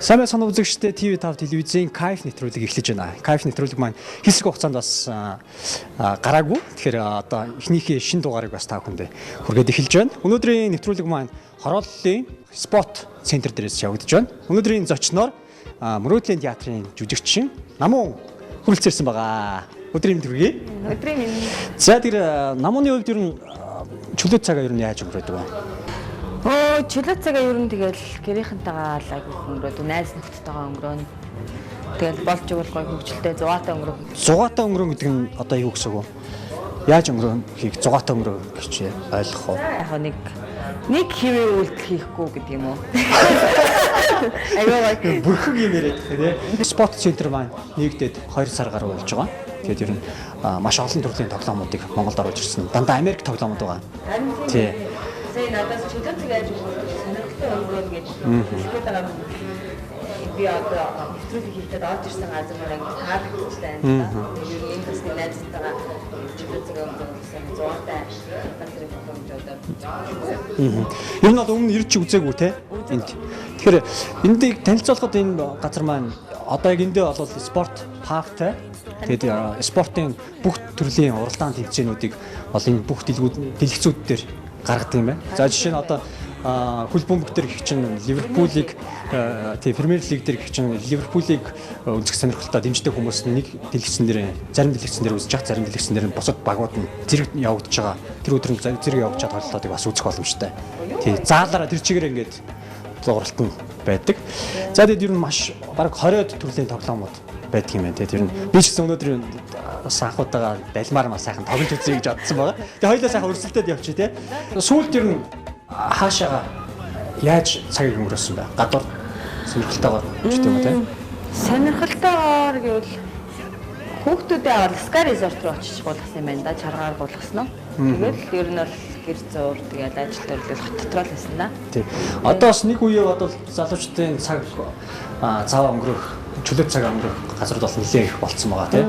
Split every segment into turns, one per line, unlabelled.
Сайн байцгаана уу үзэгчдээ, TV5 телевизийн Кайф нэвтрүүлэг эхлэж байна. Кайф нэвтрүүлэг маань хэсэг хугацаанд бас гараагүй. Тэгэхээр одоо эхнийхээ шинэ дугаарыг бас та бүхэндээ хүргээд эхэлж байна. Өнөөдрийн нэвтрүүлэг маань Хорооллын спорт центр дээрээс явагдаж байна. Өнөөдрийн зочноор Мөрөөдлийн театрын жүжигчин Намун хүрэлцээрсэн байгаа. Өдрийн мэнд хүргэе.
Өдрийн мэнд.
За, тэр Намууны хувьд ер нь чөлөө цагаа ер нь яаж өнгөрөөдөг вэ?
Өө, чөлөө цагаа ер нь тэгэл гэрийнхэнтэйгээ л айгүйх өнгөрөөд, найз нөхдөдтэйгээ өнгөрөөнө. Тэгэл болж игэл гоё хөгжилтэй зугаатай өнгөрөх.
Зугаатай өнгөрөөн гэдэг нь одоо юу гэсэн үг вэ? Яаж өнгөрөөхийг зугаатай өнгөрөөн гэж ойлгох вэ?
Яг нэг хэвээ үйлдэл хийхгүй гэдэг юм уу? Айгүй гоё.
Бүрхэг юм яриад тий. Спорт центр маань нэгдээд 2 сар гаруй болж байгаа. Тэгээд ер нь маш олон төрлийн тоглоомуудыг Монголд оруулж ирсэн. Дандаа Америк тоглоомууд байгаа. Тий.
Сая надаас чөлөө цаг яаж өнгөрөх сонирхолтой өнгөрөөнө гэж хэлэх байгаа юм. Би одоо нэвтрүүлэг хийхдээ орж ирсэн газар маань айгүй таалагдчихлаа юм да. Ер нь энэ бас нэг найзтайгаа чөлөө цаг өнгөрсөн зугаатай газрын тохиомж одоо.
Ер нь бол өмнө ирж үзээгүй те энд. Тэгэхээр эндийг танилцуулахад энэ газар маань одоо яг эндээ бол спорт парктай. Тэгээд спортын бүх төрлийн уралдаан тэмцээнүүдийг бол энэ бүх дэлгүүд дэлгэцүүд дээр гаргадаг юм байна. За, жишээ нь одоо хөл бөмбөг дээр гэх чинь Ливерпулийг, тий, Премьер лиг дээр гэх чинь Ливерпулийг үзэх сонирхолтой дэмждэг хүмүүс нэг дэлгэцэн дээр, зарим дэлгэцэн дээр үзэж байгаа, зарим дэлгэцэн дээр нь бусад багууд нь зэрэг явагдаж байгаа. Тэр өдөр нь зэрэг явагдаж байгаа тоглолтуудыг бас үзэх боломжтой. Тий, заалаараа тэр чигээр ингээд зургалт нь байдаг. За, тэгээд ер нь маш бараг 20-од төрлийн тоглоомууд байдаг юм байна. Тэгээд ер нь би ч гэсэн өнөөдөр бас анхудаага далмаар маа сайхан тоглож үзье гэж бодсон байгаа. Тэгээд хоёулаа сайхан өрсөлдөд явчих тий. Сүүлд ер нь хаашаага яаж цагийг өнгөрөөсөн бэ? Гадуур сонирхолтойгоор ч гэдэм юм уу тий.
Сонирхолтойгоор гэвэл хүүхдүүдээ аваад Sky Resort руу очиж гулгасан юм байна да, чаргаар гулгасан уу. Тэгэл ер нь бол гэр зуур, тэгэл ажил төрлөл хот дотроо л байсан да.
Тий. Одоо бас нэг үе бодвол залуучдын цаг зав өнгөрөх, чөлөө цаг өнгөрөх газрууд бол нэлээд их болцсон байгаа тий.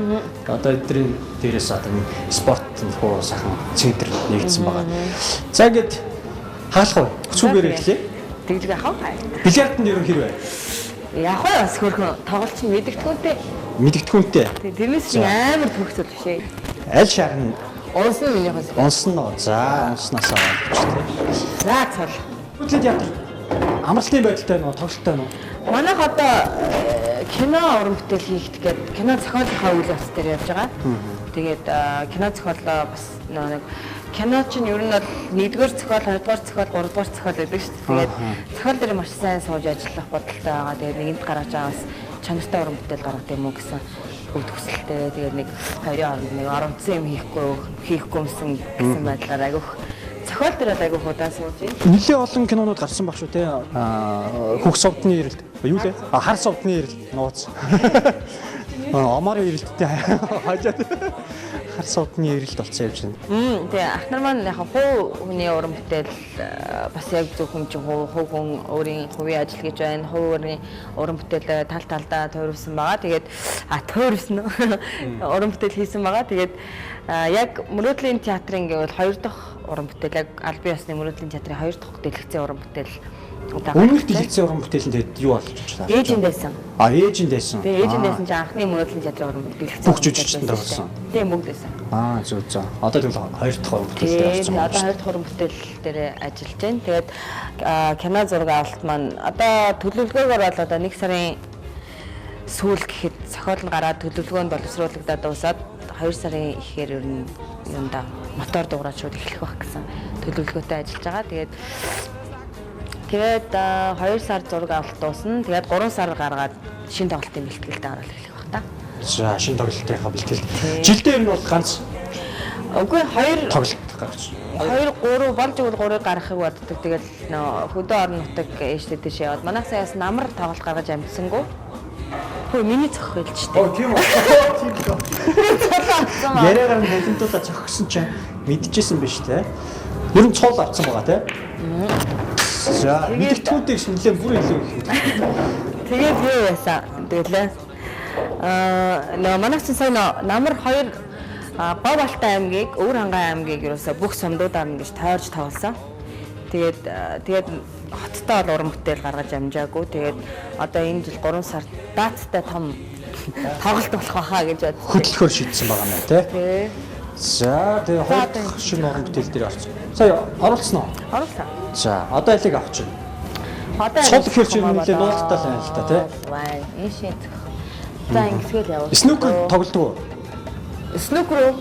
Одоо эдний дээрээс одоо нэг спорт нөхөө сайхан центр нэгдсэн байгаа. За, ингээд хаалх уу? Хүчүүгээр эхлэе.
Тэглэг яах вэ?
Бильярдт нь ер нь хэр вэ?
Яг вэ, бас хөөрхөн тоглолч нь мэдэгдэхүүнтэй.
Мэдэгдэхүүнтэй.
Тэг, тэрнээс чинь амар төгсөл биш ээ.
Аль шарн?
Унсан минийхээс.
Унсан уу? За, унснаас аваад тий.
За, цол.
Хөдлөө театр амралтын байдалтай нөө тоглолттой нөө.
Манайх одоо кино уран бүтээл хийх гээд кино зохиолынхаа үйл явц дээр явж байгаа. Тэгээд кино зохиолоо бас нэг кино чинь ер нь бол нэгдүгээр зохиол, хоёрдугаар зохиол, гуравдугаар зохиол гэдэг шүү дээ. Тэгээд зохиол дээр маш сайн сууж ажиллах бодолтой байгаа. Тэгээд нэгэнд гаргаж байгаа бас чанартай уран бүтээл гаргах юм уу гэсэн өвд хүсэлтэй. Тэгээд нэг хоёрын хооронд нэг оромцсон юм хийхгүй юмсан гэсэн байдлаар айгүйх зохиол дээр бол айгүйх удаан сууж байна.
Нэлээ олон кинонууд гарсан баг шүү те. Хөх сувдны эрэлт. Юу лээ? Хар сувдны эрэлт нууц. Омарын эрэлттэй хажаад хар сувдны эрэлт болсон юм чинь.
Тэгээ ах нар маань яг хувь хүний уран бүтээл бас яг зөвхөн чинь хувь хүн өөрийн хувийн ажил гэж байна. Хувь өөрийн уран бүтээл тал талдаа тойруулсан байгаа. Тэгээд тойруулсан уран бүтээл хийсэн байгаа. Тэгээд яг Мөрөөдлийн театрын гэвэл хоёр дахь уран бүтээл, яг албан ёсны Мөрөөдлийн театрын хоёр дахь дэлгэцэн уран бүтээл.
Өмнөх дэлгэцэн уран бүтээл нь тэгээд юу болж байна?
Ээжинд байсан.
Ээжинд байсан.
Тэгээ ээжинд байсан чинь анхны Мөрөөдлийн театрын уран дэлгэцэн.
Бүх жүжигчдэнд орсон.
Тийм, бүгд байсан.
Зөв зөв. Одоо тэгвэл хоёр дахь уран бүтээл дээр орсон.
Одоо хоёр дахь уран бүтээл дээр ажиллаж байна. Тэгээд кино зураг авалт маань одоо төлөвлөгөөгөөр бол одоо 1 сарын сүүл гэхэд зохиол нь гараад, төлөвлөгөө нь боловсруулагдаад дуусаад 2 сарын ихээр ер нь юунда мотор дуурайд шууд эхлэх байх гэсэн төлөвлөгөөтэй ажиллаж байгаа. Тэгээд 2 сар зураг авалт дуусна. Тэгээд 3 сар гаргаад шинэ тоглолтын бэлтгэлд орол эхлэх байх та.
За, шинэ тоглолтынхаа бэлтгэл. Жилдээ ер нь бол ганц
Үгүй, хоёр
тоглолт гарч.
2 3 болж игэл 3-ыг гаргахыг боддог. Тэгэл нөө хөдөө орон нутаг ээжтэй тийш яваад манайх сая бас намар тоглолт гаргаж амжсангүй. Хөө, миний цохих хэлж штэ.
Оо, тийм үү. Тийм үү. Яриагаар нь балимдуулаад цохигсон чинь мэдчихсэн биш те. Ер нь цуул авцсан байгаа те. За, мэдгэдэггүйтэй гэж нэлээд бүр илүү их.
Тэгээд юу яасан? Тэгэлээ. Нөө манайх чинь сая нөө намар хоёр Говьалтай аймгийг, Өвөр хангай аймгийг ерөөсө бүх сумдуудаар нь гэж тойрж тоглосон. Тэгээд Хоттой бол уран бүтээл гаргаж амжаагүй. Тэгээд одоо энэ жил 3 сард даацтай том тоглолт болох байхаа гэж бодсон.
Хөдөлгөхөөр шийдсэн байгаа юм байна, тий?
Тий.
За, тэгээ хоёр дахь шинэ уран бүтээл дээр орсон. Сая оруулсан уу?
Оруулсан.
За, одоо алийг авах чинь?
Одоо
Цул гэхэр чи нэлээ нуулттай л байна л та, тий?
Вай, энэ шин. За, ингэсгээл яваа.
Снукер тоглодог уу?
Снукер үү?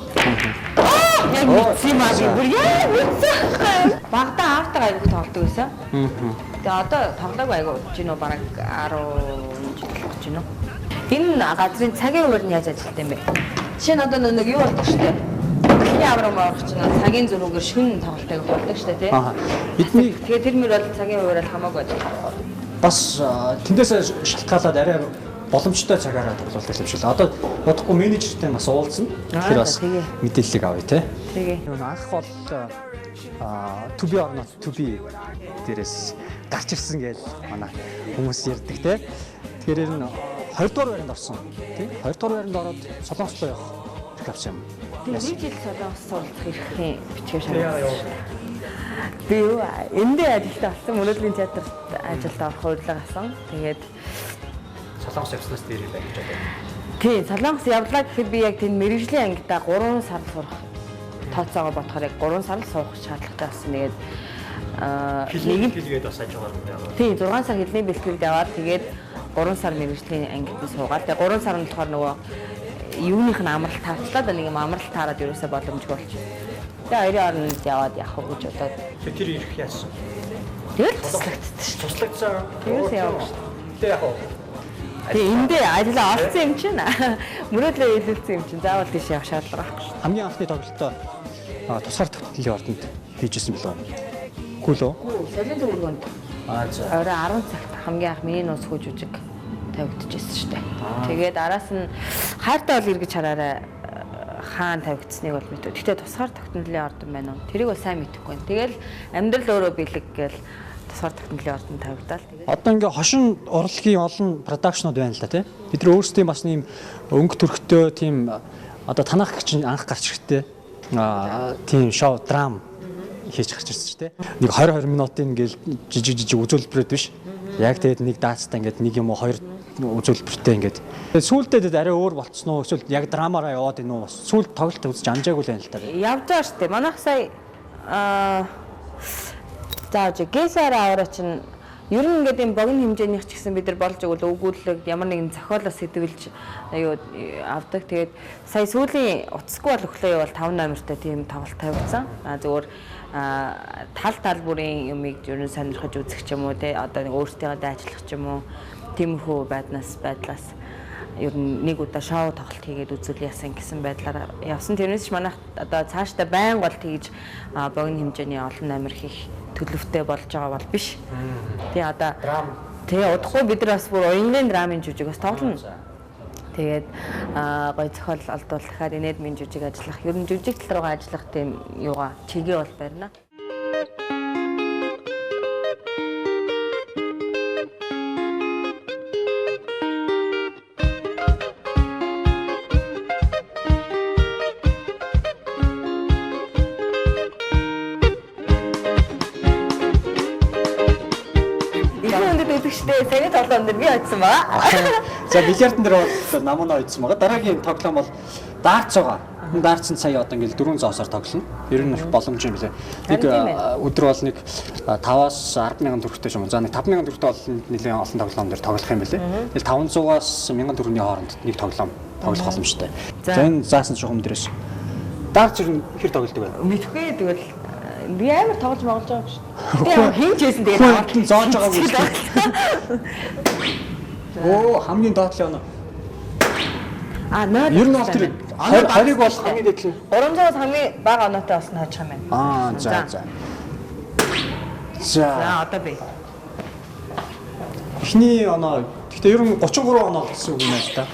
Яг мэдсэн юм аа би бүр яг мэдсэн. Багада аавтайгаа айгүйх тоглодог байсан. Тэгээ одоо тоглоог айгүй удаж гинөө бараг 10 жил болж гинөө. Энэ газрын цагийн хуваар нь яаж ажилт юм бэ? Жишээ нь одоо нэг юу болдог штэ. Дэлхийн авраг морох чинь цагийн зөрүүгээр шүн тоглолт айгүй болдог штэ тий.
Аа. Бидний
Тэгээ тэр мөр бол цагийн хуваар л хамаагүй ажиллах.
Бас тэндээс шалтгаалаад арай боломжтой цагаараа тоглолт юм шиг л. Одоо бодохгүй менежертэй бас уулзна. Тэгэхээр бас мэдээллийг авъя те.
Тэгээ.
Анх бол to be or not to be дээрээс гарч ирсэн гэж манай хүмүүс ярьдаг те. Тэгэхээр энэ 2 дугаар байранд орсон тий. 2 дугаар байранд ороод Солонгос руу явах эрх авсан юм.
Тэгээ нэг жил Солонгос суралцах эрхийн бичгээр шалгасан. Би юу эндээ ажилтаа болсон мөрөөдлийн театрт ажилд орох урилга авсан. Тэгээд
Солонгос явснаас дээр байх гэж бодоо.
Тий, Солонгос явлаа гэхэд би яг тэнд мэргэжлийн ангидаа 3 сар сурах тооцоогоо бодохоор яг 3 сар л суух шаардлагатай болсон. Тэгээд
нэг хэлгээд бас ажигаар яваа.
Тий, 6 сар хэлний бэлтгэлд яваад тэгээд 3 сар мэргэжлийн ангид нь суугаад тэгээд 3 сар нь болохоор нөгөө юуных нь амралт таарчлаа да нэг юм амралт таарад ерөөсөө боломжгүй болчих. Тэгээ хоёрын оронд яваад явах уу гэж бодоод.
Тэр ирэх яасан?
Тэгэл туслагдсан шүү.
Туслагдсан.
Ерөөсөө явах шүү.
Тэгээ яг уу.
Тэгээ эндээ ажиллаа олцсон юм чинь. Мөрөөдлөө илүүлсэн юм чинь. Заавал тийш явах шаардлага байхгүй шүү.
Хамгийн анхны тоглолтоо тусгаар тогтнолын ордонд хийжсэн билүү? Үгүй лөө?
Солин төвөргөнд.
Аа за.
Орой 10 цагт хамгийн анх миний нууц хүү жүжиг тавигдчихсэн шүү дээ. Тэгээд араас нь хайртай бол эргэж хараарай хаан тавигдсныг бол мэдв. Гэхдээ тусгаар тогтнолын ордон байна уу? Тэрийг бол сайн мэдэхгүй байна. Тэгэл амьдрал өөрөө бэлэг гээл тусгаар тогтнолын ордон тавигдаал. Тэгээд
одоо ингээ хошин урлагийн олон продакшнууд байна л да тий. Бид нар өөрсдийн бас нэм өнгө төрхтөө тийм одоо танах гэж анх гарч ирэхдээ тийм шоу драм хийж гарч ирсэн ч тий. Нэг 20 минутын ингээл жижиг жижиг үзүүлбэрүүд биш. Яг тэгээд нэг даацтай ингээд нэг юм уу хоёр үзүүлбэртэй ингээд. Сүүлдээ тэгээд арай өөр болцсон уу? Эсвэл яг драмаараа яваад ийн үү? Сүүлд тоглолт үзэж амжаагүй л байна л та.
Явж байгаа шүү дээ. Манайх сая за Гэсаар авраа чинь ер нь ингээд юм богино хэмжээнийх ч гэсэн бид нар болж игэл өгүүлэг ямар нэгэн зохиолоос сэдвэлж юу авдаг. Тэгээд сая сүүлийн утасгүй бол өглөө явал 5 номертой тийм тоглолт тавигдсан. А зөвхөн тал тал бүрийн юмыг ер нь сонирхож үзэх ч юм уу те одоо нэг өөртөө дайчлах ч юм уу тиймэрхүү байдлаас ер нь нэг удаа шоу тоглолт хийгээд үзүүл яасан гэсэн байдлаар явсан. Тэрнээс ч манайх одоо цаашдаа байн гол тэгж богино хэмжээний олон номер хийх төлөвтэй болж байгаа бол биш. Тий одоо
драм.
Тий удахгүй бид нар бас бүр уянгийн драмын жүжиг бас тоглоно. Тэгээд гой зохиол олдвол дахиад инээдмийн жүжиг ажиллах. Ер нь жүжиг тал руугаа ажиллах тийм юугаа чигээ бол барина. Саяны тоглоом дээр би очсон ба.
За бильярдн дээр бол намуна очсон байгаа. Дараагийн тоглоом бол дартс байгаа. Энэ дартс нь сая одоо ингээл 4 зоосоор тоглоно. Ер нь их боломж юм билээ. Нэг өдөр бол нэг 5-аас 10,000 төгрөгтэй юм. За нэг 5,000 төгрөгтэй бол нэлээд олон тоглоом дээр тоглох юм билээ. Тэгэл 500-аас 1000 төгрөгийн хооронд нэг тоглоом тоглох боломжтой. За энэ заасан чухам дээрээс дартс ер нь хэр тоглодог вэ?
Мэдхгүй тэгвэл би амар тоглож моглож байгаа шүү. Тэгээ хин ч байсан тэгээд
аваад зоож байгаагүй шүү. Оо хамгийн доотлын оноо.
А 0.
Ер нь бол тэр 20-ыг бол хамгийн дээдлэн
300-аас хамгийн бага оноотой болсон хаачих юм байна.
Аа за за. За.
За одоо би.
Эхний оноо гэхдээ ер нь 33 оноо гэсэн үг юм байна л да.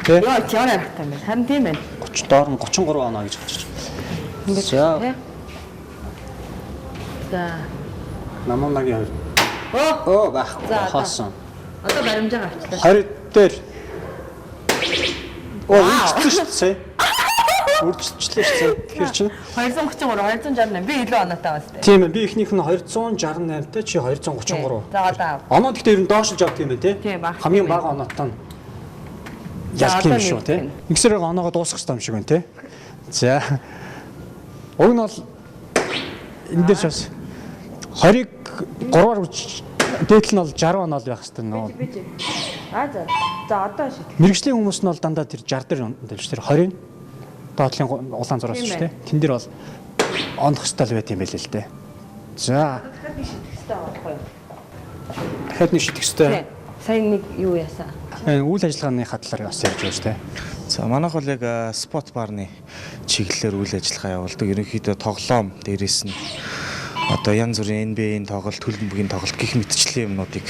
Тэ?
Йоо чаар харахтай юм байна. Харин тийм байна.
30 доор нь 33 оноо гэж гарч байна. За.
За.
Намуунагийн хувьд.
Оо
байхгүй. Хоосон.
Одоо баримжаа авчлаа.
20 дээр. Оо, үчсэн шүү дээ. Үржилчлээ шүү. Тэгэхээр чинь
233, 268 би илүү оноотой байна шүү.
Тийм ээ. Би эхнийх нь 268 тай чи 233.
За одоо.
Оноо гэхдээ ер нь доошлж авдаг юм байна тий. Хамгийн бага оноотой нь ялах юм шүү тий. Ингэсээр оноогоо дуусгах хэрэгтэй юм шиг байна тий. За. Уг нь бол энэ дээр ч бас 20-ыг 3-аар дээдл нь бол 60 оноо л байх хэрэгтэй нөө.
Аа за. За одоо шийдэх.
Мэргэжлийн хүмүүс нь бол дандаа тэр 60 дээр ондог тэр 20-ын доотлын улаан зураас шүү дээ. Тэн дээр бол онох хэрэгтэй л байт юм байл л дээ. За.
Дахиад нэг шийдэх хэрэгтэй байхгүй юу?
Дахиад нэг шийдэх хэрэгтэй.
Сая нэг юу яасан?
Үйл ажиллагааны хадлаар бас ярьж байна шүү дээ.
За манайх бол яг спорт барны чиглэлээр үйл ажиллагаа явуулдаг. Ерөнхийдөө тоглоом дээрээс нь одоо янз бүрийн NBA-ийн тоглолт, хөлбөмбөгийн тоглолт гих мэтчлийн юмнуудыг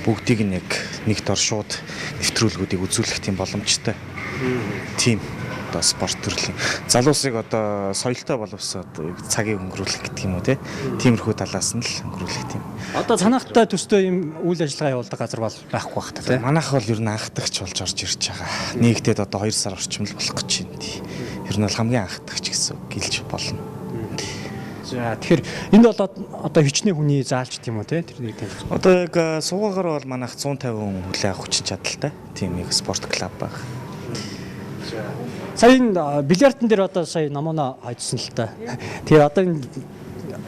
бүгдийг нь яг нэг дор шууд нэвтрүүлгүүдийг үзүүлэх тийм боломжтой. Тийм одоо спорт төрлийн залуусыг одоо соёлтой боловсоод цагийг өнгөрүүлэх гэдэг юм уу те. Тиймэрхүү талаас нь л өнгөрүүлэх тийм.
Одоо цанаахтай төстэй ийм үйл ажиллагаа явуулдаг газар бол байхгүй бах та те.
Манайх бол ер нь анхдагч болж орж ирж байгаа. Нэгдээд одоо 2 сар орчим л болох гэж байна. Ер нь бол хамгийн анхдагч гэсэн үг гэлж болно.
За тэгэхээр энд бол одоо хичнээн хүний заалч тийм үү те тэр нэг тийм.
Одоо яг суугаагаар бол манайх 150 хүн хүлээн авах хүчин чадалтай. Тийм нэг спорт клуб баг.
За. Сая энэ бильярдн дээр одоо сая номоно хайжсан л та. Тэгэхээр одоо энэ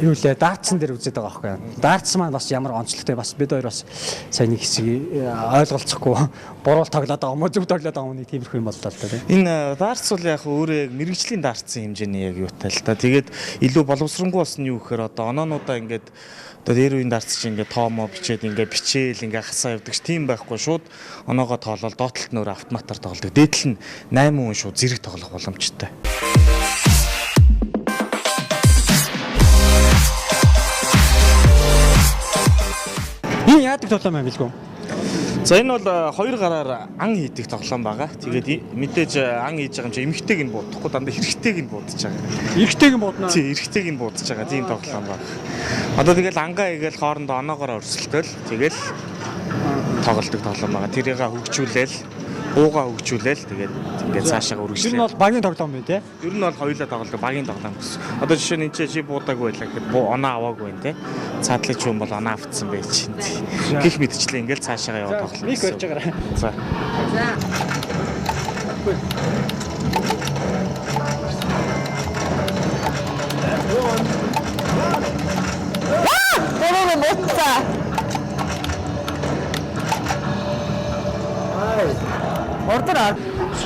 юу лээ дартсан дээр үзээд байгаа байхгүй юу. Дартс маань бас ямар онцлогтой бас бид хоёр бас сая нэг хэсэг ойлголцохгүй буруу тоглоод байгаа юм уу зөв тоглоод байгаа юм уу нэг тиймэрхүү юм боллоо л да.
Энэ дартс бол яг өөрөө яг мэрэгжлийн дартсын хэмжээний яг юутай л та. Тэгээд илүү боловсронгуй болсон нь юу гэхээр одоо оноонуудаа ингээд одоо дээр үеийн дартс чинь ингээд тоомоо бичээд ингээд бичээл ингээд хасаа явдаг ш тийм байхгүй шууд оноогоо тоолол доотлолт нь өөрөө автоматар тоглодог. Дээдл нь 8 хүн шууд зэрэг тоглох боломжтой.
Энэ яадаг тоглоом юм билгүй?
За энэ бол хоёр гараар ан хийдэг тоглоом байгаа. Тэгээд мэдээж ан хийж байгаа юм чи эмэгтэйг нь буудахгүй дандаа эрэгтэйг нь буудаж байгаа.
Эрэгтэйг нь буудана.
Тийм, эрэгтэйг нь буудаж байгаа тийм тоглоом байна. Одоо тэгэл ангаа хийгээл хоорондоо оноогоор өрсөлдөөл тэгэл тоглолдог тоглоом байгаа. Тэрийг хөгжүүлээл, буугаа хөгжүүлээл тэгээд ингээд цаашаа үргэлжлэе.
Ер нь бол багийн тоглоом байна тий.
Ер нь бол хоёулаа тоглодог багийн тоглоом гэсэн. Одоо жишээ нь энэ чи буудаагүй байлаа гэхэд оноо аваагүй байна тий. Цаадлын чүүн бол оноо автсан байж чинь. Гэх мэтчлээ ингээд цаашаа яваад тоглоно.
Мик барьж байгаарай.
За.
За.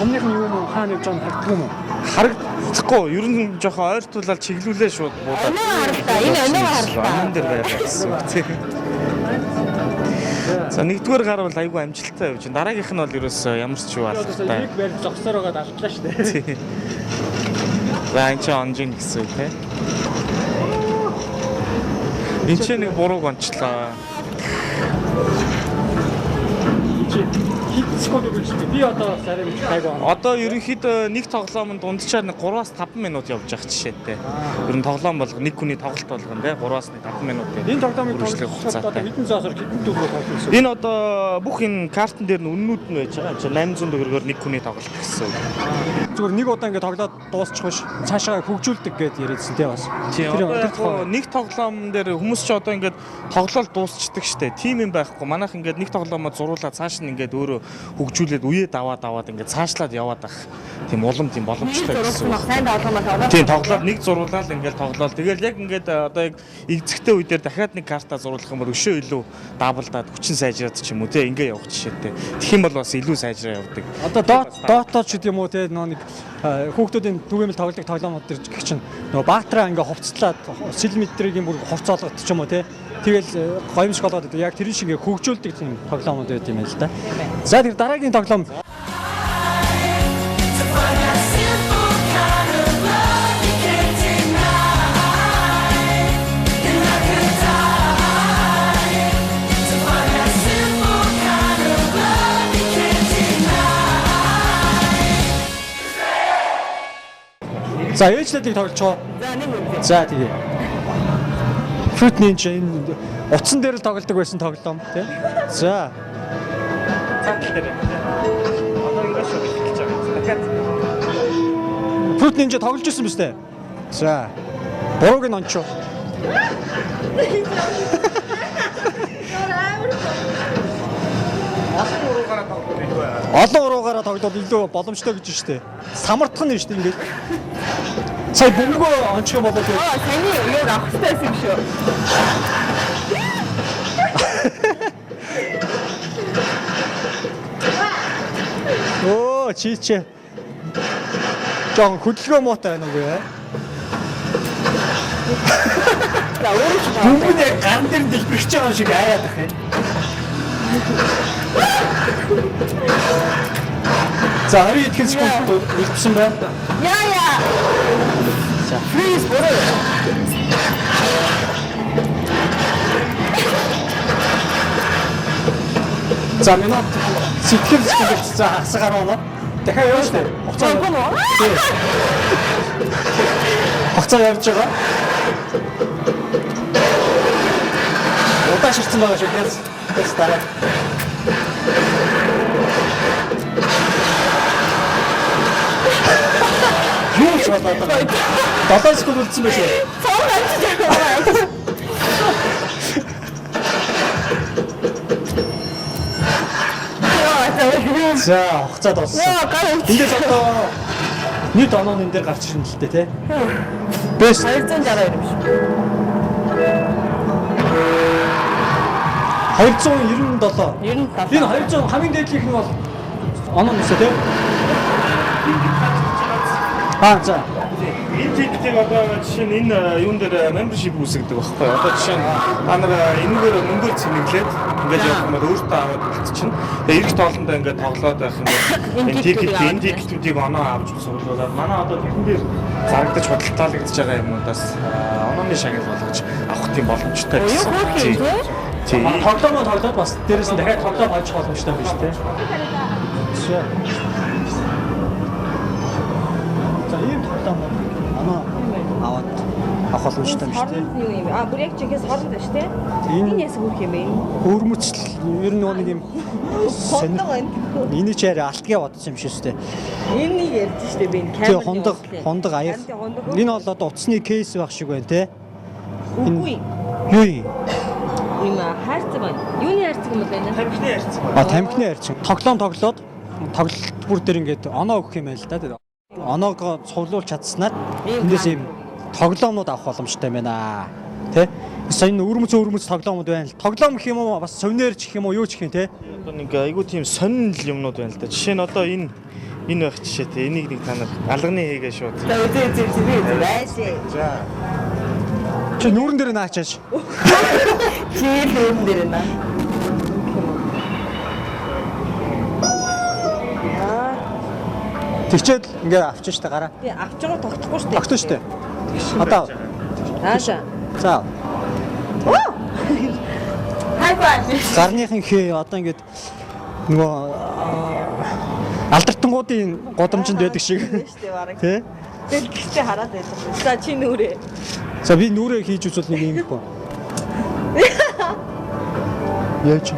Сумных нь юу юм хаана явж байгааг нь харагддаг юм уу?
Харагдахгүй. Ер нь жоохон ойртуулаад чиглүүлээ шууд буудаад.
Өнөө харалтаа. Энэ өнөө харалтаа.
Өнөн дээр байгаад гэсэн үг тийм. За нэгдүгээр гар бол айгүй амжилттай явж байна. Дараагийнх нь бол ерөөсөө ямар ч юу алгатай.
Нэг барь зогсоор байгаад алдлаа шүү дээ.
За энэ чинь онжин гэсэн үг тийм. Энд чинь нэг бурууг ончлоо.
Хэцүү гэж би одоо сарай мэдэх айгүй.
Одоо ерөнхийдөө нэг тоглоом нь дунджаар нэг 3-5 минут явж явах жишээтэй. Ер нь тоглоом болго нэг хүний тоглолт болгоно те 3-5 минутын.
Энэ тоглоомыг тоглох хугацаатай хэдэн зоосоор хэдэн төгрөг тоглох гэсэн.
Энэ одоо бүх энэ картн дээр нь үннүүд нь байж байгаа. 800 төгрөгөөр нэг хүний тоглолт гэсэн үг.
Зүгээр нэг удаа ингээд тоглоод дуусчих биш. Цаашаа хөгжүүлдэг гэд яриадсэн те бас.
Тэр нэг тоглоом дээр хүмүүс ч одоо ингээд тоглоол дуусчдаг штэ. Тим юм байхгүй. Манайх ингээд нэг тоглоомоо зуруулаад цааш нь ингээд өөрөө хөгжүүлээд үе даваад ингээд цаашлаад яваад ах тийм улам тийм боломжтой гэсэн үг.
Сайн тоглоом тоглоо.
Тийм тоглоод нэг зуруулаад ингээд тоглоол. Тэгэл яг ингээд одоо яг эгзэгтэй үе дээр дахиад нэг карта зуруулах юм бол өшөө илүү даблдаад хүчин сайжраад ч юм уу те ингээд явах жишээтэй. Тэгэх юм бол бас илүү сайжраа явдаг.
Одоо дот ч гэдэг юм уу те нөө нэг хүүхдүүдийн түгээмэл тоглодог тоглоомууд дэр гэх чинь нөгөө баатраа ингээ хувцлаад сэл мэдрийг бүр хувц олгоод ч юм уу те. Тэгэл гоёмшиг болгоод байдаг. Яг тэрэн шиг ингээ хөгжүүлдэг тийм тоглоомууд байт юм байна л да. За тэр дараагийн тоглоом За ээжлэлийг тоглолцоо.
За нэг үгүй.
За тэгээ. Fruit Ninja энэ утсан дээр л тоглодог байсан тоглоом тий. За.
Цаатал дээр. Одоо ингэ шүү эхэлж байгаа. Дахиад.
Fruit Ninja тоглож ирсэн биз дээ. За. Бурууг нь ончоо. Олон уруугаараа тоглол илүү боломжтой гэж штэ. Самартах нь штэ ингээд. Сая бөмбөгөө ончих юм болоо.
Аа, саяны юуг авах хэрэгтэй байсан юм шүү.
Өө чи чи. Жохон хөдөлгөөн муутай байна уу яа?
За өөрөө ч
Бөмбөг нь яг гарн дээр нь дэлбэрч байгаа юм шиг айгаад байх юм. За 20 хэдхэн секунд үлдсэн байна.
Яа яа.
За.
Freeze буруу.
За минут сэтгэл секунд үлдсэн. За хагас гаруй оноо. Дахиад явна шүү дээ. Хугацаа. Тий. Хугацаа явж байгаа. Удаашрсан байгаа шүү. Тэс тэс дараа. Юу ч болоод байгаа юм. 7 секунд үлдсэн байх шүү.
Цоо амжиж байгаа.
За хугацаа дууссан.
Яа, гар өвч.
Эндээс одоо нийт оноо энэ дээр гарч ирнэ л дээ тий. Best
262 юм шиг.
297.
97.
Энэ 200 хамгийн дээдлийнх нь бол оноо нэсэ тий. Аа за.
Энэ тикетийг одоо жишээ нь энэ юун дээр membership үүсгдэг байхгүй юу? Одоо жишээ нь та нар энэгээр мөнгөөр цэнэглээд ингээд явах юм бол өөртөө аваад үлдчихнэ. Тэгээ эрг тоолондоо ингээд тоглоод байх юм бол энэ тикет энэ тикетүүдийг оноо авч цуглуулад манай одоо тэрэн дээр зарагдаж худалдаалагдж байгаа юмнуудаас онооны шагнал болгож авах тийм боломжтой
Юу хөөрхөн юм тий?
Тийм.
Тоглоомоо тоглоод бас дээрэс нь дахиад тоглоом хожих боломжтой биш тий. За. За ийм тоглоом оноо аваад авах боломжтой юм шүү дээ.
Хооронд нь юу юм бэ? А бүр яг жинхэнэ хооронд байна шүү дээ.
Энэ-
Энэ ясаг хөөрх юм бэ?
Өвөрмөцл ер нь нэг юм
Хундаг байна.
Эний чи арай алтгаа бодсон юм шиг шүү дээ.
Энийг ярьж штэ би энэ
Тий
камерын
хундаг,
урдлын.
хундаг аяг.
Харин тий, хундаг.
Энэ бол одоо утасны кейс байх шиг байна те.
Үгүй.
Юу юм?
Ийм хайрцаг байна. Юуны хайрцаг юм бол энэ?
Тамхины ярьсан.
А тамхины ярьсан. Тоглоом тоглоод тоглолт бүр дээр ингээд оноо өгөх юм байл л да. Оноогоо цуглуулж чадсанаар эндээс ийм тоглоомнууд авах боломжтой юм байна. Тэ? Сая энэ өвөрмөц өвөрмөц тоглоомуд байна л. Тоглоом гэх юм уу бас сувнер ч гэх юм уу юу ч гэх юм те.
Одоо нэг айгүй тийм сонин л юмнууд байна л да. Жишээ нь одоо энэ энэ байх жишээтэй. Энийг нэг та нар алганы хийгээ шууд.
За үзээ үзээ үзээ би үзээ. Байшээ.
За.
Чи нүүрэн дээр наачааш.
Чи л юм дээр наа.
Тэгчээд ингээд авчих штэ гараа.
Би авч байгаа тогтохгүй штэ.
Тогтсон штэ. Одоо
Хаашаа.
за
Хай бай.
гарныхан хээ одоо ингээд нөгөө алдартангуудын гудамжинд байдаг шиг.
Штэ бараг.
Тэ?
Дэлгэцтэй хараад байдаг. За чи нүрээ.
За би нүрээ хийж үзвэл нэг юм ихгүй. Яаж?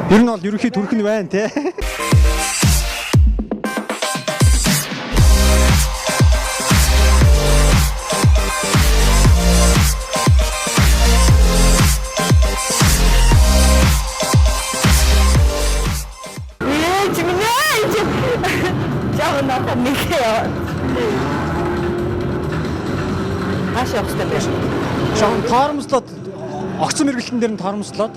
Ер нь бол ерөнхий төрх нь байна те.
Ээ чи минь ээ чи. Жаа надад нэг яа. Хаашаа явах хэрэгтэй бэ?
Жохон тоормслоод огцон мэргэлтэн дээр нь тоормслоод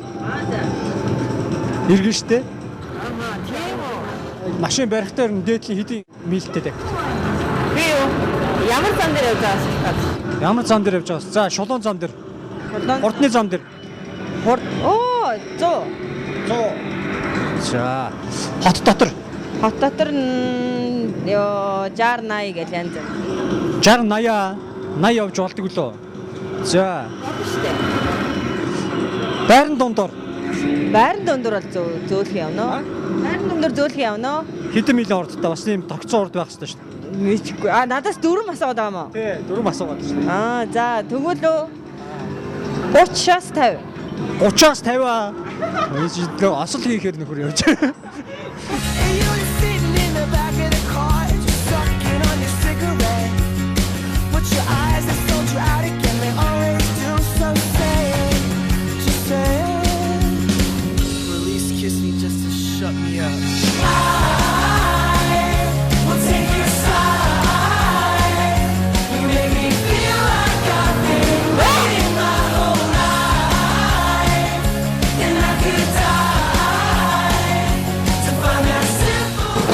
иргэн штэ.
Аа тийм үү.
Машин барихтаа ер нь дээдлийн хэдийн милтэй тавих.
Би юу? Ямар зам дээр явж байгаас шалтгаалж.
Ямар зам дээр явж байгаас? За шулуун зам дээр, хурдны зам дээр.
Хурд. Оо 100.
100. За хот дотор
Хот дотор нь ёо 60 80 гэж янз.
60 80 80 явж болдог лөө. За
Шүү дээ.
байран дундор
Байран дундуур бол зөөлхөн явна уу? Байран дундуур зөөлхөн явна уу?
хэдэн милийн хурдтай бас ийм тогтсон хурд байх хэрэгтэй шүү дээ.
Мэдгүй. А надаас дөрөв асууад байгаа юм уу?
Тий, дөрөв асуугаад шүү дээ.
Аа за тэгвэл үү 30-аас 50.
30-аас 50 аа. Энэ осол хийхээр нөхөр явж.
And you're just sitting in the back of the car, just sucking on your cigarette.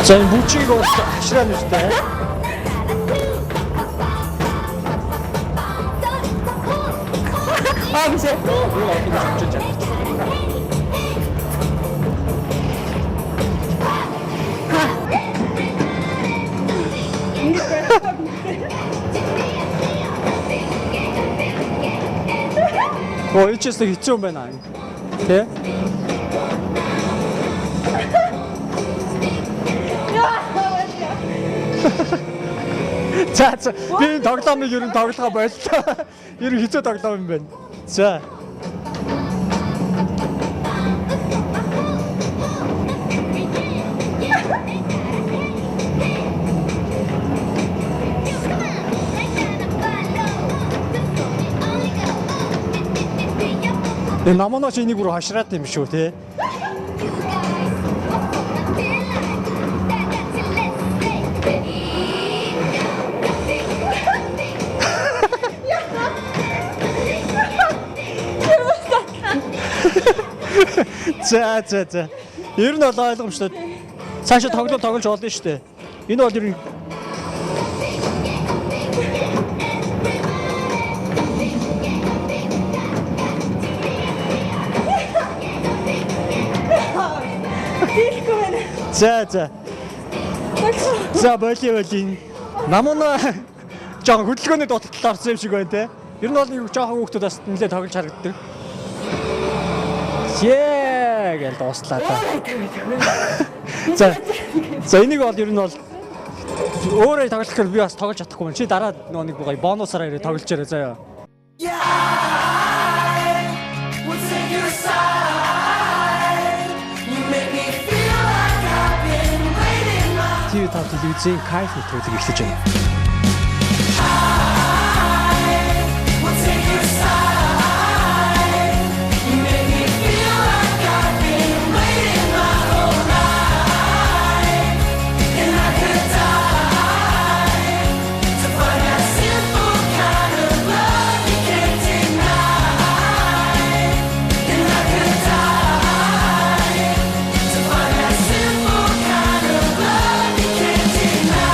За энэ бүжгийг бол хашраа нүстэй.
Аа биш ээ.
Юу олон хэмжиж байна. Оо, энэ ч гэсэн хэцүү юм байна. Тэ? За за би энэ тоглоомыг ер нь тоглохоо боллоо. Ер нь хэцүү тоглоом юм байна. За. Энэ наманаач энийг бүр хашраад юм шүү те. За за за. Ер нь бол ойлгомжтой. Цаашаа тоглол тоглож болно шүү дээ. Энэ бол ер нь
Дийлэхгүй байна.
За за. За боли боли. Намуна жоохон хөдөлгөөний дутагдaltaд орсон юм шиг байна те. Ер нь бол нэг жоохон хүүхдүүд бас нэлээд тоглож харагддаг. Ее гэж дууслаа та. За. За энийг бол ер нь бол өөрөө тоглох гэвэл би бас тоглож чадахгүй юм. Чи дараа нөгөө нэг гоё бонусаараа ирээ тоглож ярэ заяа.
We'll take your side. You make me feel like I've been waiting my
TV5 телевизийн кайф нэвтрүүлэг эхлэж байна.
We'll take your side. You make me feel like I've been waiting my whole life, and I could die to find that simple kind of love you can't deny. And I could die to find that simple kind of love you can't deny.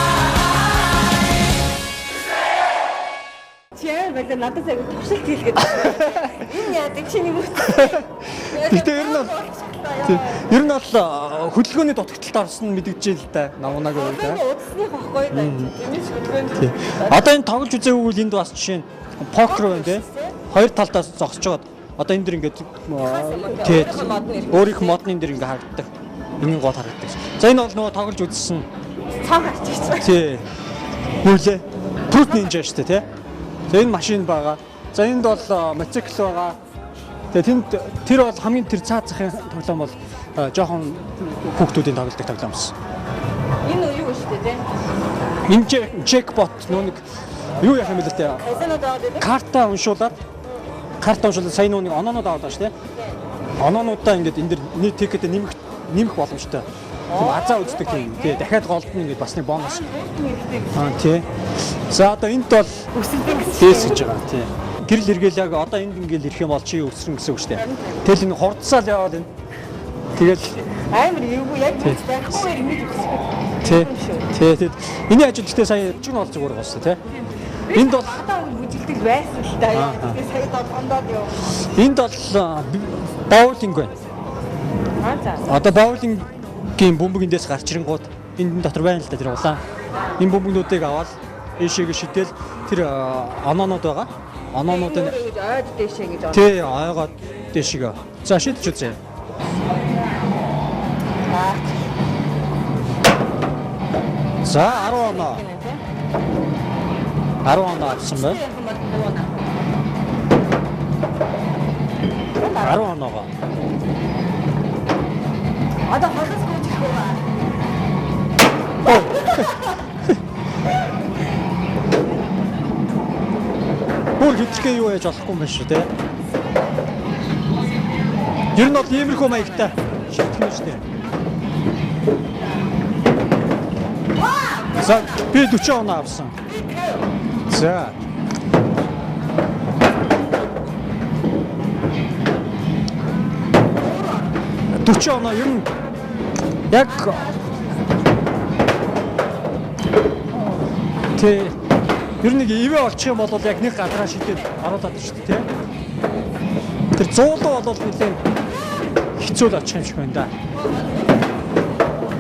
Чи амар байлаа надад аягүй төвшөлт хийлгээд. Энэ яадаг чиний мөт.
Гэтэ ер нь бол тий, ер нь бол хөдөлгөөний дутагдaltaд орсон нь мэдэгдэж л да. Намунагийн үед.
Энэ удасных байхгүй да. Тэмээс хөдөлгөөнд.
Тий. Одоо энэ тоглож үзээгүй бол энд бас жишээ нь покер байна тий. Хоёр талдаа зогсож байгаад одоо энэ дэр ингээд тий өөрийнх нь модны энэ дэр ингээд харагддаг. Энэ гол харагддаг. За энэ бол нөгөө тоглож үзсэн
Цав гарч ирсэн.
тий. Юу лээ? Fruit Ninja шүү дээ тий. За энэ машин байгаа. За энд бол мотоцикл байгаа. Тэгээ тэнд тэр бол хамгийн тэр цаад захын тоглоом бол жоохон хүүхдүүдийн тоглодог тоглоом байсан.
Энэ юу шүү дээ тий.
Энэ джекпот нөө нэг юу яах юм бэлээ те.
Казинод аваад байдаг.
Карта уншуулад сая нөө нэг оноонууд аваад байгаа шүү дээ. Оноонуудаа ингээд энэ дэр нэг тикетээ нэмэх боломжтой. Тийм азаа үздэг тийм. Тий дахиад голдно ингээд бас нэг бонус. Аа тий. За одоо энд бол
Өсөлтөн гэсэн.
Тэс гэж байгаа тий. Гэрэл эргээл яг одоо энд ингээл ирэх юм бол чи өсрөн гэсэн үг шүү дээ. Тэгэл энэ хурдсаал яваад энэ. Тэгэл
Амар эвгүй яг үс байхгүйгээр ингэж өсөх.
тий. Тий тий. Энийн ажил гэхдээ сая жүн бол зүгээр гоос тий. Энд бол
Одоо бүжгэлдэг байсан л та. Тэгээ сая долгондоод яв.
энд бол боулинг байна.
Аа за.
Одоо боулингийн бөмбөг эндээс гарч ирэнгууд энэ дотор байна л да тэр улаан. Энэ бөмбөгнүүдийг аваад ийшээгээ шидэл тэр оноонууд байгаа. Оноонууд нь
гэж ойд дэшээ гэж орно.
тий ойгоод дээшгээ. За шидэж үзье. За 10 оноо. 10 оноо авсан байна. 10 оноогоо.
Одоо холоос гүйж ирэх үү?
Бүр хитрхээ юу яаж болохгүй юм байна шүү дээ. Ер нь бол иймэрхүү маягтай шийдэх нь шүү дээ. За би 40 оноо авсан. За. 40 оноо ер нь яг Тэ. Ер нь нэг ивэ олчих юм бол яг нэг газараа шидээд оруулаад шүү дээ, тэ. Тэр 100 руу бол нэлээд хэцүү л очих юм шиг байна да.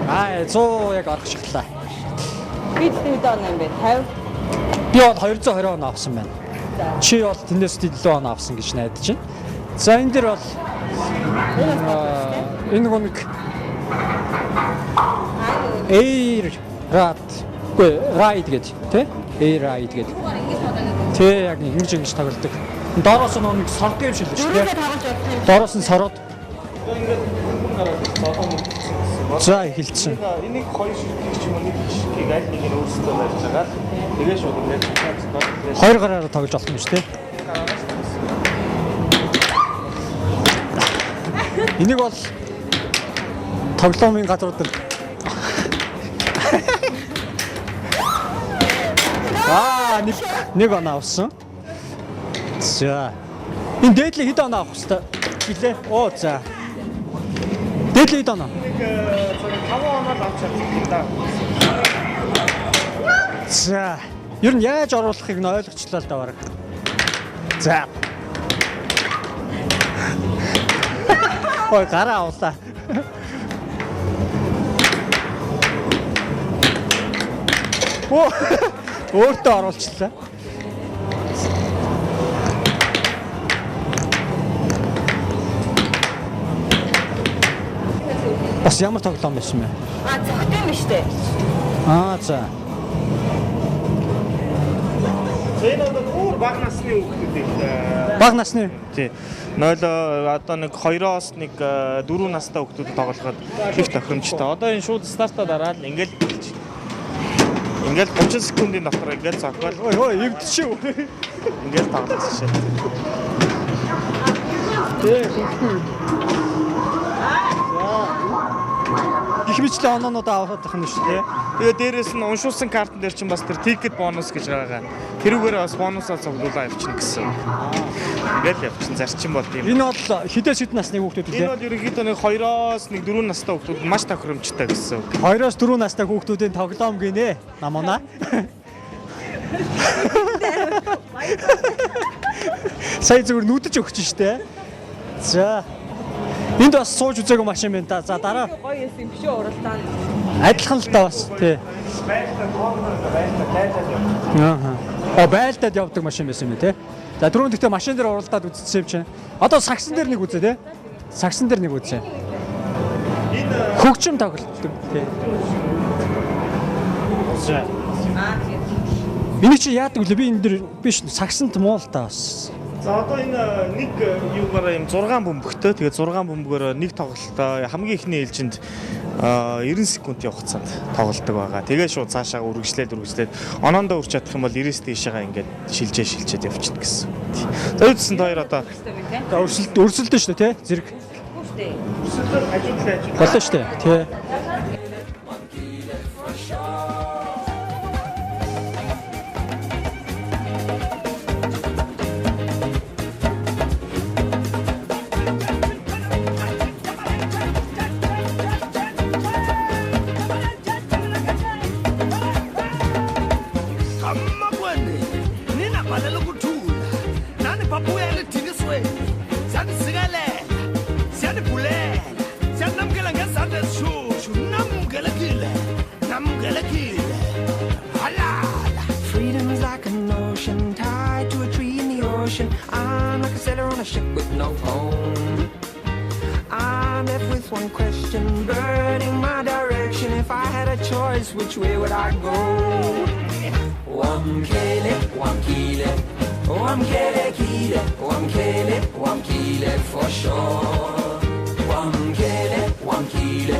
Аа, 100 яг орох шиглээ.
Би тэд он юм бэ? 50.
Би бол 220 он авсан байна. Чи бол тэндээс илүү он авсан гэж найдаж байна. За, энэ дэр бол энэ нөгөө нэг Air Rad, үгүй, Ride гэж тий? Air Ride гэж. Тий, яг ингэж ингэж тоглодог. Доороос нь нэг сордог юм шиг л шүү дээ.
Дөрөвдөө тоглож болох юм.
Доороос нь сороод. За, эхэлсэн.
Энийг хоёр ширхгийг ч юм уу нэг ширхгийг аль нэг нь өөрсдөө барьж байгаа л тэгээ шууд ингээд
Хоёр гараараа тоглож болох юм шүү дээ. Энийг бол тоглоомын газрууд дээр. Аа, нэг он авсан. За. Энэ дээдлийн хэд он авах хэвээр гэлээ? Оо, за. Дээдлийн хэд оноо?
Нэг 5 оноо авч чадсан юм да.
За. Ер нь яаж оруулахыг нь ойлгочлаа л да бараг. За. Ой, гараа авлаа. Оо, өөртөө оруулчлаа. Бас ямар тоглоом байсан бэ?
А, цогтой юм шүү дээ.
Аа, за.
За, энэ бол өөр бага насны хүүхдүүд их.
Бага насны
Тий. 0 одоо нэг 2-оос нэг 4 настай хүүхдүүд тоглоход их тохиромжтой. Одоо энэ шууд стартаа дараад ингээл эхэлж. Ингээл 30 секундын дотор ингээл цогтол
Ой, ой, эвдчихв.
ингээл тоглох жишээ.
Тий, хөнгөхгүй. Гэх мэтлээ оноонууд авах юм шүү дээ.
Тэгээ дээрэс нь уншуулсан картан дээр чинь бас тэр ticket бонус гэж байгаа. Тэрүүгээр бас бонусаа цуглуулаа явчихна гэсэн. Ингээл явчихна. Зарчим бол тийм.
Энэ бол хідээс хэд насны хүүхдүүд
Энэ
үлээ?
бол ерөнхийдөө нэг 2-оос нэг 4 настай хүүхдүүд маш тохиромжтой гэсэн үг.
2-оос 4 настай хүүхдүүдийн тоглоом гинэ. Намуна. Сая зүгээр нүдэж өгч штэ. За. Энд бас сууж үзээгүй машин байна та. За, дараа
Гоё юм биш үү уралдаан.
адилхан л та бас тий.
Байлтаа тооноор байлтаа тайлаад явчих.
Аа. О, байлдаад явдаг машин байсан юм тий. За, түрүүн гэхдээ машин дээр уралдаад үзсэн юм чинь. Одоо сагсан дээр нэг үзээ тий. Сагсан дээр нэг үзээ. Хөгжим тоглолт тий. За. Энийг чи яадаг вэ? Би энэ дэр биш, сагсант муу л та бас.
За, одоо энэ нэг юугаараа юм 6 бөмбөгтэй. Тэгээ 6 бөмбөгөөр нэг тоглолтоо хамгийн ихний ээлжинд 90 секундын хугацаанд тоглолдог байгаа. Тэгээ шууд цаашаа үргэлжлээд үргэлжлээд оноондоо үрч чадах юм бол 90-с дээшээгээ ингээд шилжээ шилжээд явчихна гэсэн. За, юу гэсэн хоёр одоо
За, өрсөлд өрсөлдөн шүү дээ тий. Зэрэг
өрсөлдөд хажуудлаа хажууд
боллоо шүү дээ тий.
Amakwene ninabhalela ukuthula nani babuya elidingisweni, siyanisikelela, siyanibhulela, siyanamukela ngezandla ezishushu. Namukelekile, namukelekile, halala.
Freedom's like an ocean tied to a tree in the ocean. I'm like a sailor on a ship with no home. I'm left with one question burning my direction. If I had a choice, which way would I go? Wamkele, wamkile, wamkelekile, wamkele, wamkile for sure. Wamkele, wamkile,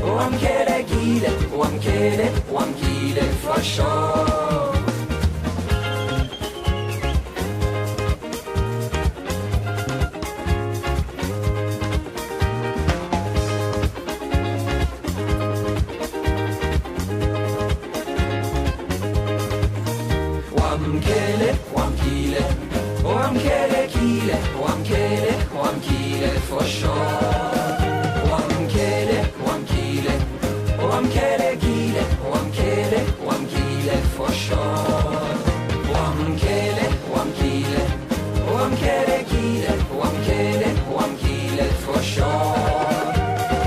wamkelekile, wamkele, wamkile for sure. Wamkele, wamkile, wamkelekile, wamkele, wamkile for sure. Wamkele, wamkile, wamkelekile, wamkele, wamkile. sure. Wamkele, wamkile, wamkelekile, wamkele, wamkile for sure.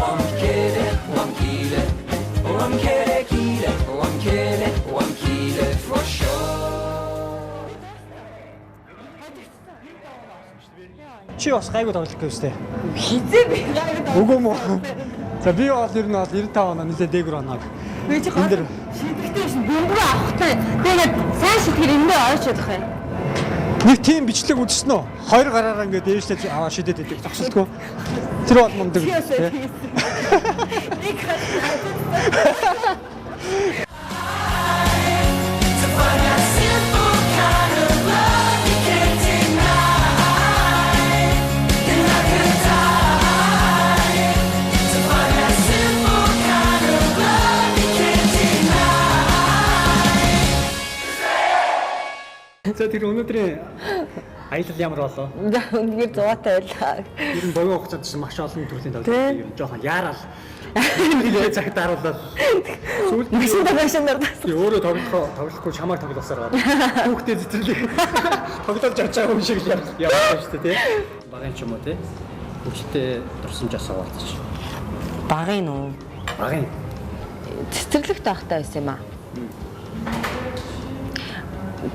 Wamkele, wamkile, wamkelekile, wamkele, wamkile for sure.
Чи бас гайгүй тоглох гэвстэй.
Хизээ би гайгүй.
Үгүй мө. За би бол ер нь бол 95 оноо нэлээд дээгүр оноог.
Би чи гол
Энэ дэр-
шийдэгтэй шин бөмбөгөө авахтай. Тэгээд сайн шидэхэр эндээ ойрч чадах юм.
Нэг тийм бичлэг үзсэн үү? Хоёр гараараа ингээд дээшлэж аваа шидэд идэг зогсолтгүй. Тэр бол мундаг. тий.
Нэг хас.
To find that simple kind of love you can't deny. And I could die to find that simple kind of love you can't deny.
За тэр өнөөдрийн аялал ямар болов?
Үнэхээр зугаатай байлаа.
Ер нь богино хугацаанд чинь маш олон төрлийн тоглолт
Тий.
ер нь жоохон яарал. Нэлээд цаг даруулаад сүүлд
Машин даа машин даа.
би өөрөө тоглохгүй чамайг тоглосоор байна. Хүүхдээ цэцэрлэг тоглож авч байгаа юм шиг л яваад байна шүү дээ тий. Багын ч юм уу тий. Хүчтэй дурсамжаас хаваалцаж.
Багын уу?
Багын.
Цэцэрлэгт байхдаа байсан юм аа.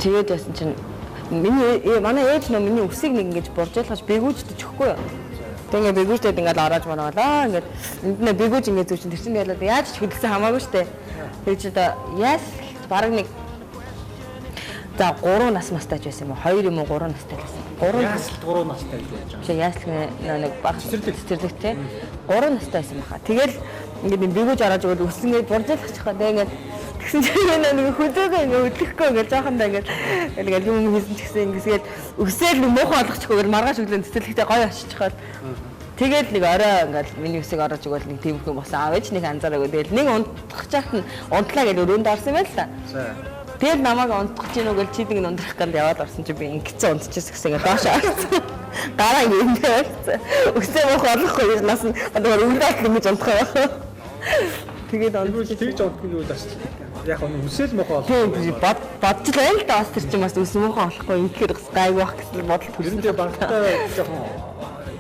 Тэгээд яасан чинь миний манай ээж нөө миний үсийг нэг ингэж буржуулгаж бэгүүждэж өгөхгүй юу? Тэг ингээ бэгүүждээд ингээл ороож мараалаа. Ингээд энд нэ бэгүүж ингээ зүү чинь тэр чинь ялаад яаж ч хөдөлсөн хамаагүй штэ. Тэр чинь одоо яас бараг нэг за 3 нас мастай ч байсан юм уу? 2 юм уу 3 настай л байсан. 3
Яасалт 3 настай л яаж байгаа.
Чи яаслаг нэг баг
Цэцэрлэг.
цэцэрлэгтэй 3 настай байсан баха. Тэгэл ингээд юм бэгүүж ороод өгвөл өссөн ингээд буржуулах хаа. Тэгээ ингээд тэгсэн чинь нэг хөдөөгөө ингээд хөдлөхгүй ингээд жоохондоо ингээд ингээд юм хийсэн ч гэсэн ингээд өсөөл нэг муухай болгочихгүй ингээд маргааш өглөө цэцэрлэгтэй гоё очичиход. Тэгэл нэг орой ингээд миний өсөг орож өгвөл нэг тиймэрхүү болсон. Аав ээж нэг анзаараагүй. Тэгэл нэг унтах чахт нь унтлаа гэж өрөөнд орсон юм байл та.
За.
Тэгэл намайг унтах чинь үгүй чи нэг унтрах гал яваад орсон чи би ингэсэн унтчихсан гэсэн ингээд доош орсон. Гараа ингэ эндээ орсон. Өсөө мөх олохгүй гэж нас нь одоо өвлөөд ингэж унтах байх. Тэгээд
Тэгвэл
унтчих.
тэгж унтах нь юу бас яг нь үсэл мохоо
Тийм бод бодж л байл да бас тэр чинь бас өс мөхөө олохгүй ингэхээр бас гайгүй байх гэсэн бодол
Ер нь
төрсөн.
тэгээ багтаа жоохон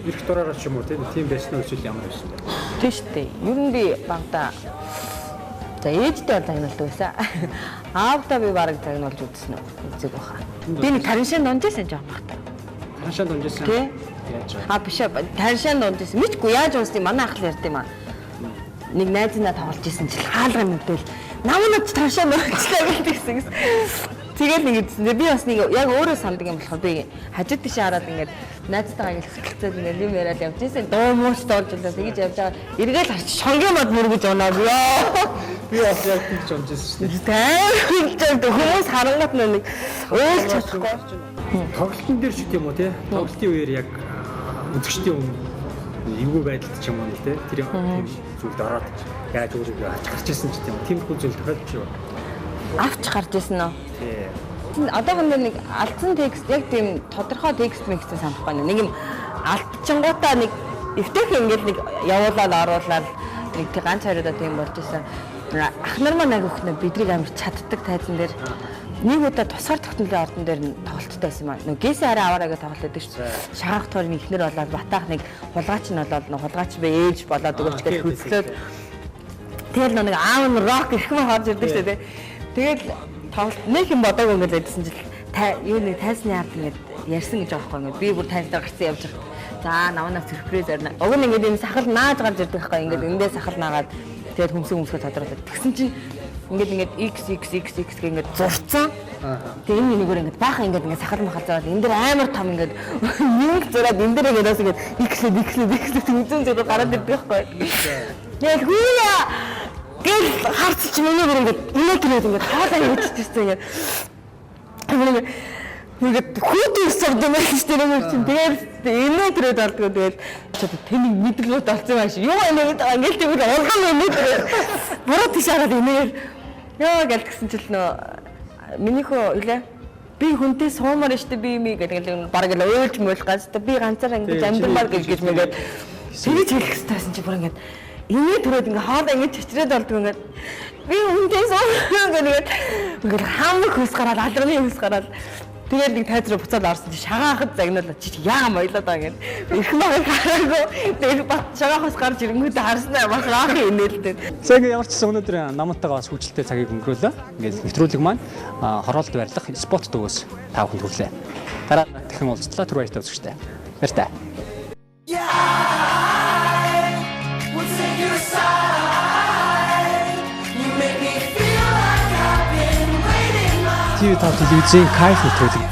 эрх дураараа ч юм уу тийм байсан уу эсвэл ямар байсан бэ?
Тийм шүү дээ. Ер нь би багтаа за ээжтэй бол загналдаг байсан. Аавдаа би бараг загнуулж үзсэн үү? Үзег баха. Би нэг тариншаанд унжсэн жоох багтаа.
Ханшаанд унжсэн.
Тий.
Яаж вэ?
А биш ээ, таршаанд унжсэн. Мэдгүй яаж унсны манай ах л ярьд юм аа. Нэг найз нь тоглож исэн чил хаалга мэдвэл намнад таршаанд унчлаа гэдэгсэн гэсэн. Тэгэл нэг үзсэн. Тэгээ би бас нэг яг өөрөө санддаг юм болохоор би хажууд тийш хараад ингээд найзтайгаа ингээд хөтөлцөөд ингээд юм яриад явж исэн. Дуу мууч дуулж үлээ тэгэж явж байгаа. Эргээл харч шонгийн мод мөргөж унаа. Ёо.
Би бас яг тэгж унжсэн шүү дээ.
Тайван хүмүүс харангуут нэг уйлж чадахгүй.
Тоглолтын дээр ч гэдэм үү те. Тоглолтын үеэр яг үзэгчдийн өмнө эвгүй байдалд ч юм уу те. Тэр тийм зүйлд ороод яаж өөрийгөө авч гарч ирсэн ч гэдэм үү. Тиймэрхүү зүйл тохиолдож юу?
Авч гарч ирсэн үү?
Тий.
Одоохондоо нэг алдсан текст яг тийм тодорхой текст мэгцэн санахгүй байна. Нэг юм алдчингуудаа нэг эвтэйх ингээл нэг явуулаад оруулаад нэг тий ганц хоёроо тийм болж исэн. Ах нар маань аяг өхнө бидрийг амар чаддаг тайзан дээр нэг удаа тусгаар тогтнолын ордон дээр нь тоглолттой байсан юм аа. Нөгөө гээсээ арай аваараа гэж тоглолт байдаг шүү дээ. Шахах тоор нэг ихнэр болоод батаах нэг хулгайч нь болоод нөгөө хулгайч бэ ээж болоод өгөөч гэж
тий, тий,
хөцлөөд Тэгэл нэг аав нь рок гэх юм орж ирдэг шүү дээ. Тэгэл тоглолт нэг юм бодоагүй ингээд байжсэн чил та юу нэг тайсны ард ингээд ярьсан гэж байгаа байхгүй ингээд би бүр тайз дээр гарсан явж байгаа. За намнаа сюрприз орно. Уг нь ингээд энэ сахал нааж гарч ирдэг байхгүй ингээд эндээ сахал наагаад тэгээд хөмсөг хөмсгөө тодруулаад тэгсэн чинь ингээд ингээд x x x x гэх ингээд зурцсан. Тэгээ энэ нэгөр ингээд баахан ингээд ингээд сахал махал зураад энэ дэр амар том ингээд юм зураад энэ дэр ингээд бас ингээд x x x тэмцэн зураг гараад ирдэг байхгүй. Тэгэл хүүя гэл харц чи миний бүр ингээд инээ тэрээд ингээд хоолой хийчихсэн ингээд ингээд ингээд хүүтэн өсөв юм байна шүү дээ нэг чинь тэгэл инээ тэрээд болдгоо тэгэл чи одоо тэнийг мэдлүүд олсон юм шиг юу инээ гэдэг ингээд тэгвэл урган инээ тэрээд буруу тийш хараад инээгээр ёо гэл тэгсэн чил нөө минийхөө илээ би хүнтэй суумаар штэ би юм гэдэг л бараг л уйлж муйлах ганц би ганцаараа ингэж амьдрмаар гэж гэж мэгээд тэгэж хэлэх хэрэгтэй байсан чи бүр ингээд инээ төрөөд ингээ хоолой ингэ чичрээд болдгоо ингээд Би үнтэй суугаа гэдэг ингээл хамаг хөлс гараад алганы хөлс гараад тэгээд нэг тайз руу буцаад орсон чи шагаахад загнал чи яага моёлоод байгаа гэд. Их мага хараагүй. Тэгээд бат шагаахаас гарч ирэнгүүтээ харснаа бас раах инээлтэй.
За ингээ ямар ч гэсэн өнөөдөр намтайгаа бас хөгжилтэй цагийг өнгөрөөлөө. Ингээд нэвтрүүлэг маань хороолт байрлах спот төгөөс та бүхэнд хүрлээ. Дараа дахин уулзтлаа, түр баяртай үзэгчтэй. Баяртай.
Yeah, I will take your side. You make me feel like I've been waiting my
TV5 телевизийн кайф нэвтрүүлэг.